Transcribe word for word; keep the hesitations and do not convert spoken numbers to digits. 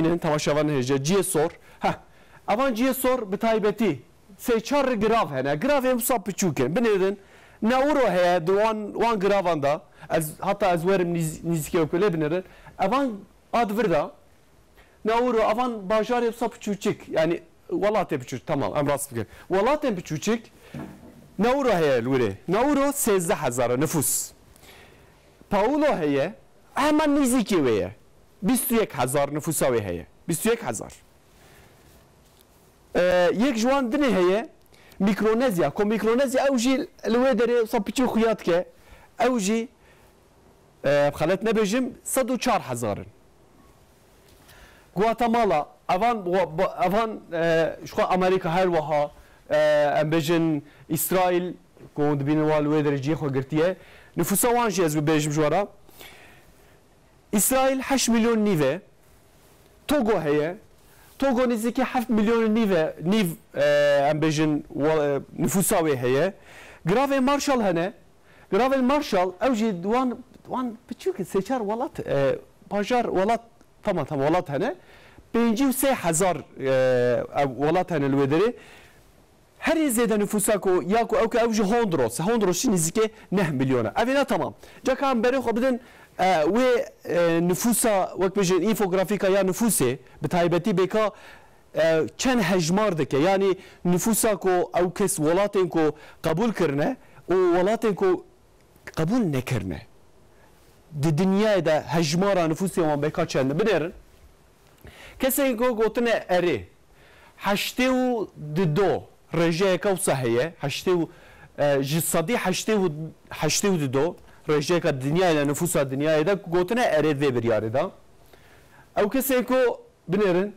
Temaşevanên hêja, cihê sor. Heh. Evan cihê sor bi taybetî sê çar girav hene. Giravên wisa piçûk in. Binêrin. Nauro heye di wan, wan giravan de. Ez, hata ez werim nîz-, nîzikê wekî lê binêrin. Evan a di vir de. Nauro, evan bajarê wisa piçûçik. Yani welatê piçûçik. Tamam, em rast bikin. Welatên piçûçik. Nauro heye li wirê. Nauro sêzdeh hezar e nifûs. Paulo heye. Hemen nîzikê wê ye. Bîst û yek hezar nifûsa wê heye. Bîst û yek hezar. E, yek ji wan dinê heye, Mîkronezya. Ku Mîkronezya ew jî li wê derê wisa piçû xuya dike. Ew jî, e, xelet nebêjim, sed û çar hezar in. Guatemala, evan, evan, e, ji xwe Amerîka her wiha, e, em bêjin Îsraîl, ku hûn dibînin wan li wê derê cihê xwe girtiye. Nifûsa wan jî ez bibêjim ji we re. Îsraîl heşt milyon nîv e. Togo heye. Togo nêzîkî heft milyon nîv e, nîv, e, em bêjin, wa-, e, nifûsa wê heye. Giravên Marshall hene. Giravên Marshall, ew jî wan, wan piçûk, sê çar welat, e, bajar, welat, tamam, tamam, welat hene. Pêncî û sê hezar, e, ev welat hene li wê derê. Herî zêde nifûsa ku, ya ku ew ke ew ji Hondros, Hondros jî nêzîkê neh milyon e. Ev ê ne tamam. Caka em berê xwe bidin, e, wê, e, nifûsa, wek bêjin, înfografîka ya nifûsê, bi taybetî bêka, e, çend hejmar dike. Yanî nifûsa ku ew kes welatên ku qebûl kirine û welatên ku qebûl nekirine. Di dinyayê de hejmara nifûsê wan bêka çend e? Binêrin. Kesên ku gotine erê, heştê û dido rêjeyeke wisa heye, heştê û, e, ji sedî heştê û, heştê û dido rêjeyeka dinyayê de, nifûsa dinyayê de gotine erê vê biryarê de. Ew kesên ku binêrin,